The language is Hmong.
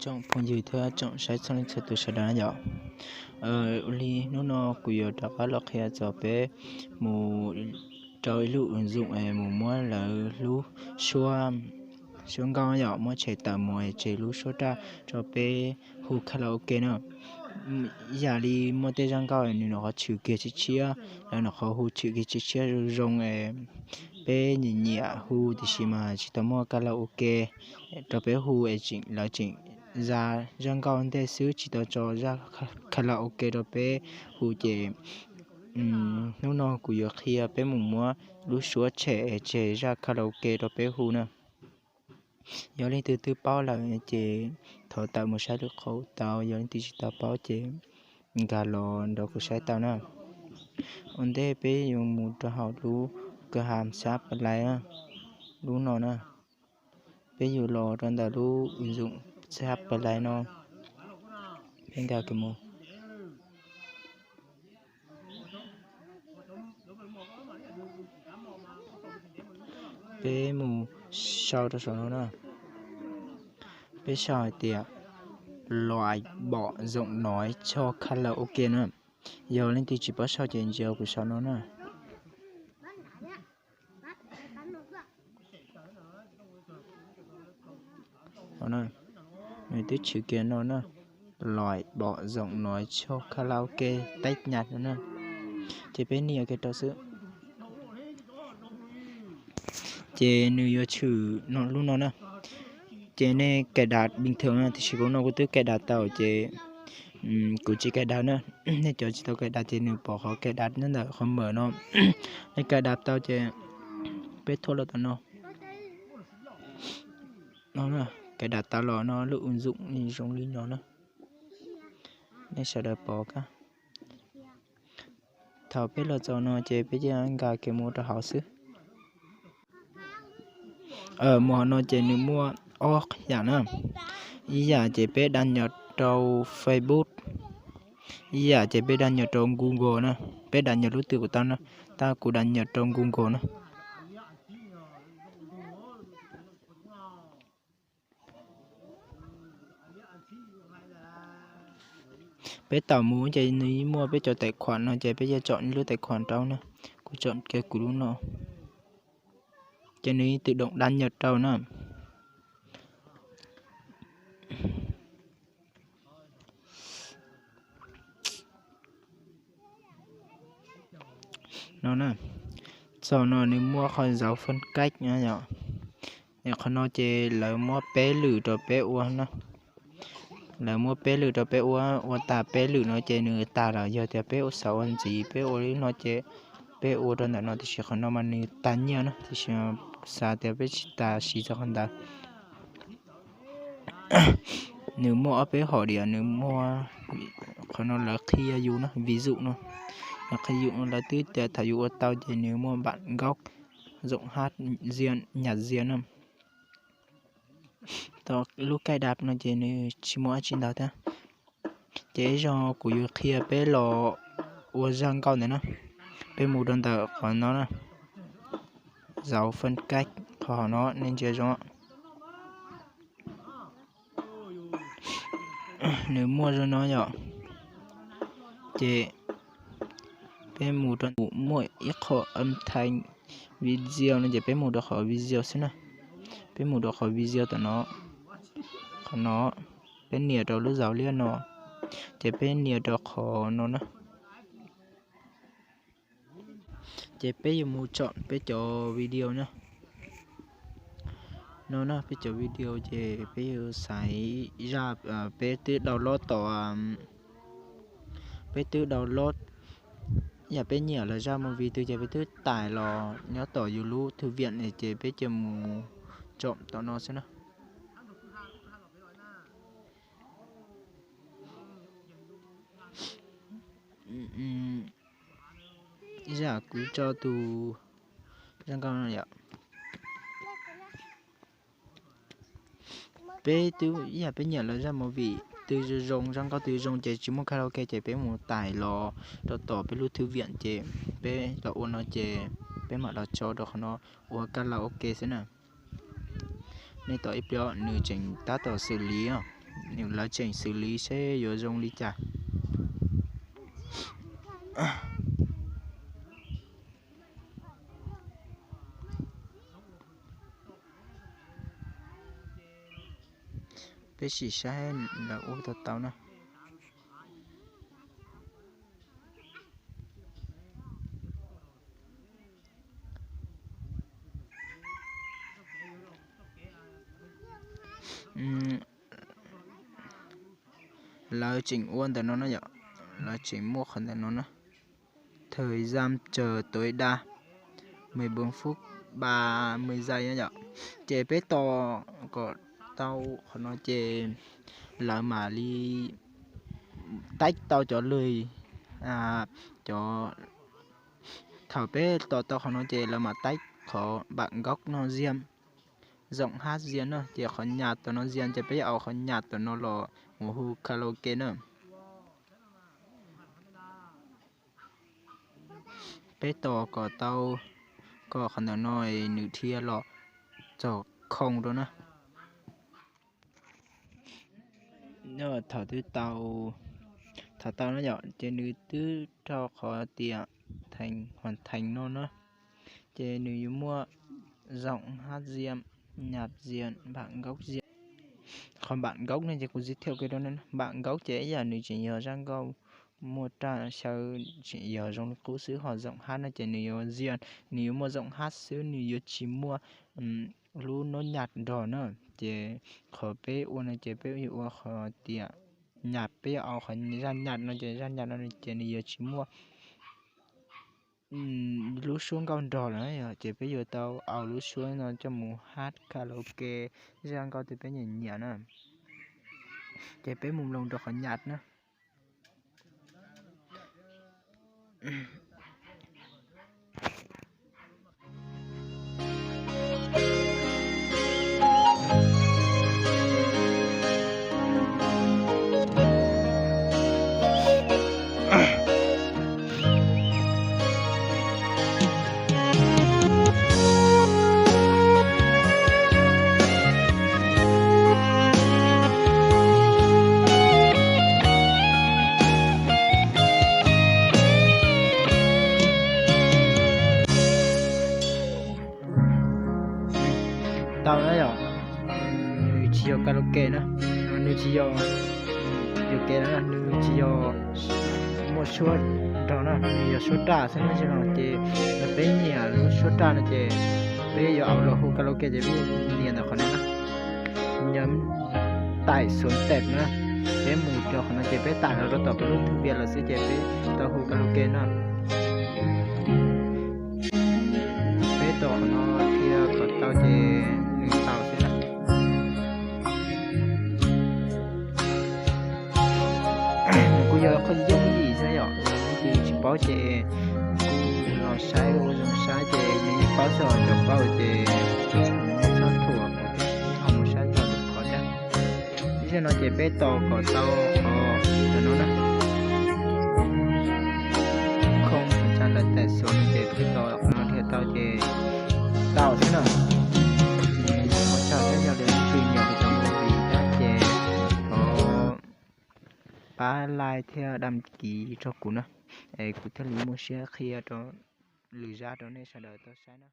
Tsoom phooj ywg thiab tsoom saib txhua leej txhua tus sawv daws na yom. Ua li hnub no kuv yuav rov qab los qhia txog peb mus rau ib lub ứng dụng es mus muab lawv lub suab, suab nkauj yom, muab tshem tawm mus es tshem lub suab raj rau peb hu karaoke na. Ib yam li muaj tej zaj nkauj nws nyuam qhuav tshwm kiag tshiab tshiab, lawv nyuam qhuav hu tshwm kiag tshiab tshiab zoo zoo es peb nyiam nyiam hu tiam sis mas tsis tau muaj karaoke rau peb hu es tseem lawv tseem za zaj nkauj ntej xwb tsis tau tso zaj karaoke rau peb hu ces hnub no kuv yuav qhia peb mus muab lub suab tshem tseg zaj karaoke rau peb hu na. Yog leej twg twb paub lawm ces thov tawm mus saib lwm qhov tau, yog leej twg tsis tau paub ces nkag los nrog kuv saib tau na. Ua ntej peb yuav mus rau hauv lub kawg ham xab plai, lub no na. Peb yuav los rau ntawm lub ứng dụng xab plai no, peb nkag kiag mus. Peb mus sau rau saum no na. Peb sau hais tias loại bỏ giọng nói cho karaoke na. Yog leej twg tsis paub sau ces ntsia kuv saum no na. Nws twb tshwm kiag no na, loại bỏ giọng nói cho karaoke test nhạc no na. Ces peb nias kiag rau xwb. Ces nws yuav tshwm lub no na. Ces nej cài đặt bình thường na, tiam sis kuv no kuv twb cài đặt tau ces kuv tsis cài đặt na. Nej cov tsis tau cài đặt ces nws pom qhov cài đặt nyob ntawm qhov mở no. Nej cài đặt tau ces peb thuam los tom no. No, cài đặt tau los no lub ứng dụng zoo li no na. Nej sawv daws pom kab. Thaum peb los txog no ces peb cia nkag kiag mus rau hauv xwb. Mus hauv no ces nws muaj ob yam na. Ib yam ces peb đăng nhập rau Facebook, ib yam ces peb đăng nhập rau Google na. Peb đăng nhập lub twg kuj tau na, tab kuv đăng nhập rau Google na. Peb tau mus ces nws muaj peb cov tài khoản no ces peb cia chọn lub tài khoản rau na. Kuv chọn kiag kuv lub no. Ces nws tự động đăng nhập rau na. No na, txog no nws muaj qhov dấu phân cách no yom. Qhov no ces lawv muab peb lwm rau peb ua na. Lawv muab peb lwm rau peb ua, ua tas peb lwm no ces nws tas lawm. Yog tias peb ua xav ua ntxiv peb ua li no ces peb ua rau ntawm no, tiam sis qhov no mas nws tas nyiaj na, tiam sis xav tias peb tsis tas siv txog qhov ntawd. Nws muaj ob peb hom diam, nws muaj qhov no lawv qhia yus na, ví dụ no, lawv qhia yus no lawv twb tias thaum yus ua tau ces nws muaj bản gốc giọng hát riêng, nhạc riêng na. Tau lub cài đặt no ces nws tsis muaj dab tsi ntau thiab. Ces ib zaug kuv yuav qhia peb los ua zaj nkauj ntawd na. Peb mus rau ntawm qhov no na, dấu phân cách, qhov hauv no nej ntsia zoo. Nws muaj zoo no yom. Ces peb mus rau, muaj ib qho âm thanh video no ces peb mus rau qhov video xwb na. Peb mus rau qhov video tom no, qhov no, peb nias rau lub dấu liab no, ces peb nias rau qhov no na. Ces peb yuav mus chọn peb cov video na. No na, peb cov video ces peb yuav xaiv zaj peb twb download tom, peb twb download, yam peb nyiam lawv zaj movie twg ces peb twb tải los nyob tom yus lub thư viện ces peb cia mus chọn tom no xwb na. Ib zaj kuv tso tus zaj nkauj no yom. Peb twb ib yam peb nyiam lawv zaj movie twg zoo zoo, zaj nkauj twg zoo ces tsis muaj karaoke ces peb mus tải los rau tom peb lub thư viện ces peb los ua no ces peb mam los tso rau qhov no ua karaoke xwb na. Nej tos ib pliag nws tseem tab tom xử lý os. Lawv tseem xws li seb yuav zoo li cas. Peb sim saib lawv ua tau tau na. Lawv tseem ua ntawm no na yom, lawv tseem muaj qhov ntawm no na. Thời gian chờ tối đa mười bốn phút ba mươi giây yom. Ces peb tos kom tau qhov no ces lawv mam li test tau cov lws, cov, thaum peb tos tau qhov no ces lawv mam test qhov bản gốc no riêng, giọng hát riêng na, ces qhov nhạc tom no riêng ces peb yuav au qhov nhạc tom no los mus hu karaoke na. Peb tos kom tau, kom qhov ntawm no nws dhia los txog không rau na. Thaum twb tau, thaum tau no yom ces nws twb rau qhov tias hoàn thành no na. Ces nws yuav muaj giọng hát riêng, nhạc riêng, bản gốc riêng. Qhov bản gốc no ces kuv giới thiệu rau nej, bản gốc ces ib yam nws tseem yog zaj nkauj muaj raj xyaw, tseem yog zoo li qub xwb, ho giọng hát no ces nws yuav riêng, nws yuav muaj giọng hát xwb, nws yuav tsis muaj lub nốt nhạc nrog na. Ces qhov peb ua no ces peb yuav ua qhov tias nhạc, peb yuav au qhov zaj nhạc no ces zaj nhạc no ces nws yuav tsis muaj lub suab nkauj nrog lawm, ces peb yuav tau au lub suab no coj mus hát karaoke zaj nkauj twg peb nyiam nyiam na. Ces peb mus mloog rau qhov nhạc na. Tau na yom, nws tsis yog karaoke na, nws tsis yog, yog kev na, nws tsis yog muaj suab nrog na, nws yog suab raj xwb na. Ces no ces yog peb nyiam lub suab raj no ces peb yuav au los hu karaoke ces peb nias ntawm qhov no na, nhấn tải xuống tệp na. Peb mus rau qhov no ces peb tải los rau tom peb lub thư viện lawm xwb ces peb tau hu karaoke na. Peb tos qhov no dhia kom tau ces nws tau xwb na. Nws kuj yog qhov yooj yim xwb yom, leej twg tsis paub ces kuj los saib ua zoo saib ces nws yeej paub txog cov paub ces nws txhob thuam, ho mus saib txog lwm qhov thiab. Ib zaug no ces peb tos kom tau qhov no na. Không phần trăm lượt tải xuống no ces peb tos qhov no dhia tau ces tau xwb na. Ua tsaug thiab, yog leej twg nyiam kuv cov movie thiab ces thov pab like thiab đăng ký rau kuv na, es kuv thiaj li muaj siab qhia rau lwm zaj rau nej sawv daws tau saib na.